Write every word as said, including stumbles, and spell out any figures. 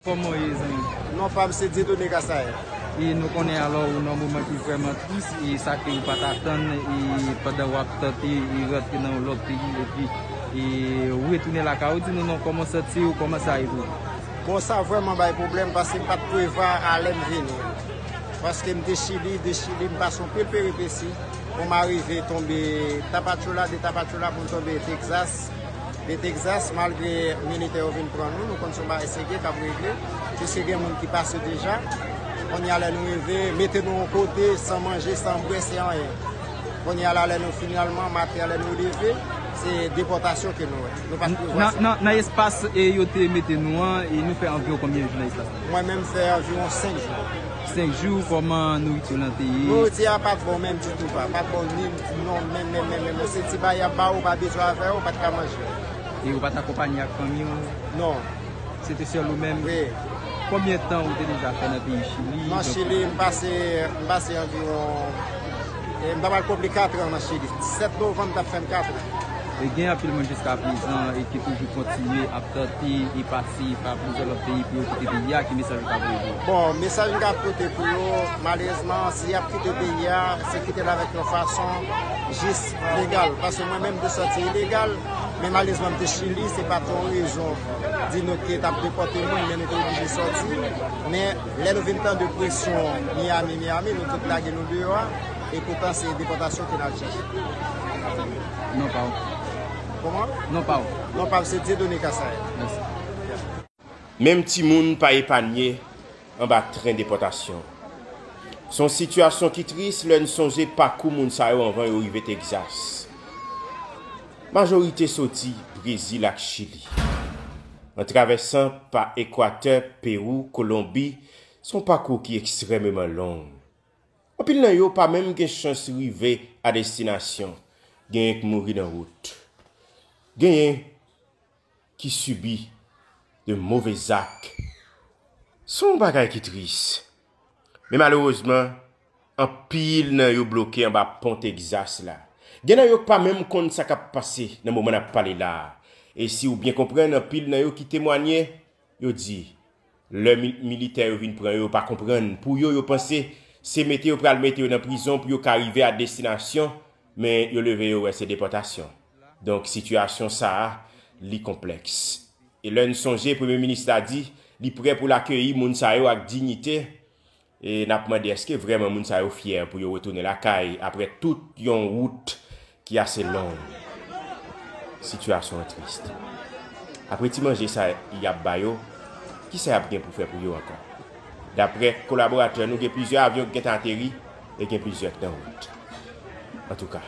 Kòman w ye, zanmi? Non pa m se Dieudonné Kasaye. E nou konnen alò ou nan moman ki vrèman tris, e sa ke ou pa t atann, e pandan w ap tante e rantre nan yon lòt peyi, epi e ou retounen lakay ou, di nou non, kòman w santi w, kòman sa ye pou ou? Bon, sa vrèman bay pwoblèm, paske m pa t prevwa a lè m vini. Paske m te Chili, de Chili m pase yon pil peripesi pou m arive tonbe Tapachula, de Tapachula pou m tonbe Texas. De Texas, malgre militè yo vin pran nou, nou konn se yon bagay serye k ap regle, piske gen moun ki pase deja. Kounye a lè nou rive, mete nou yon kote, san manje, san bwè, san anyen. Kounye a la, lè nou finalman maten an, lè nou leve, se depòtasyon ke nou wè. Nou pa t prevwa sa. Nan, nan, nan espas e yo te mete nou an, e nou fè anviwon konbyen jou nan espas la? Mwen menm fè anviwon senk jou. Senk jou, kòman nouriti w lan te ye? Nouriti a pa t bon menm ditou, pa, pa t bon ni non, menm, menm, menm, menm. Se ti bagay y ap ba ou, ou pa bezwen avè w, ou pa t ka manje. E ou pa t akonpanye ak fanmi w? Non. Se te sèl ou menm? Wi. Konbyen tan ou te deja fè nan peyi Chili? Nan Chili, m pase, m pase anviwon, e m ta pral konpli kat an nan Chili. Sèt novanm t ap fè m kat an. E gen anpil moun jiska prezan e ki toujou kontinye ap tante e pase pa plizyè lòt peyi pou yo kite peyi a, ki mesaj ou ka voye pou yo? Bon, mesaj m ka pote pou yo, malerezman, si y ap kite peyi a, se kite l avèk yon fason jis, legal. Paske mwen menm, m te sòti ilegal, men malerezman, m te Chili, se pa t yon rezon di nou ke t ap depòte moun, men nou te oblije sòti. Men lè nou vin tande presyon Miami, Miami, nou tout lage nou deyò a, e poutan se depòtasyon ke n al chèche. Non pa w? Kòman? Non pa w? Non pa m se Dieudonné Kasaye. Mèsi. Menm timoun pa epanye anba tren depòtasyon. Se yon sitiyasyon ki tris lè n sonje pakou moun sa yo anvan yo rive Tegzas. Majorite soti Brezil ak Chili. An travèsan pa Ekwatè, Pewou, Kolonbi, se yon pakou ki ekstrèmeman long. Anpil nan yo pa menm gen chans rive a destinasyon, genyen k mouri nan wout. Genyen ki sibi de move zak. Se yon bagay ki tris. Men malerezman, anpil nan yo bloke anba pon Tegzas la. Gen nan yo k pa menm konn sa k ap pase nan moman n ap pale la a. E si w byen konprann, anpil nan yo ki temwanye, yo di, lè mi-, militè yo vin pran yo, yo pa konprann. Pou yo, yo panse se mete yo pral mete yo nan prizon pou yo ka rive a destinasyon, men yo leve yo wè se depòtasyon. Donk, sitiyasyon sa a, li konplèks. E lè n sonje, Premye Minis la di li prè pou l akeyi moun sa yo ak diyite, e n ap mande èske vrèman moun sa yo fyè pou yo retounen lakay apre tout yon wout ki ase long. Sitiyasyon an tris. Apre ti manje sa y ap ba yo, kisa y ap gen pou fè pou yo ankò? Daprè kolaboratè nou, gen plizyè avyon ki gentan ateri e gen plizyè k nan wout. Antouka,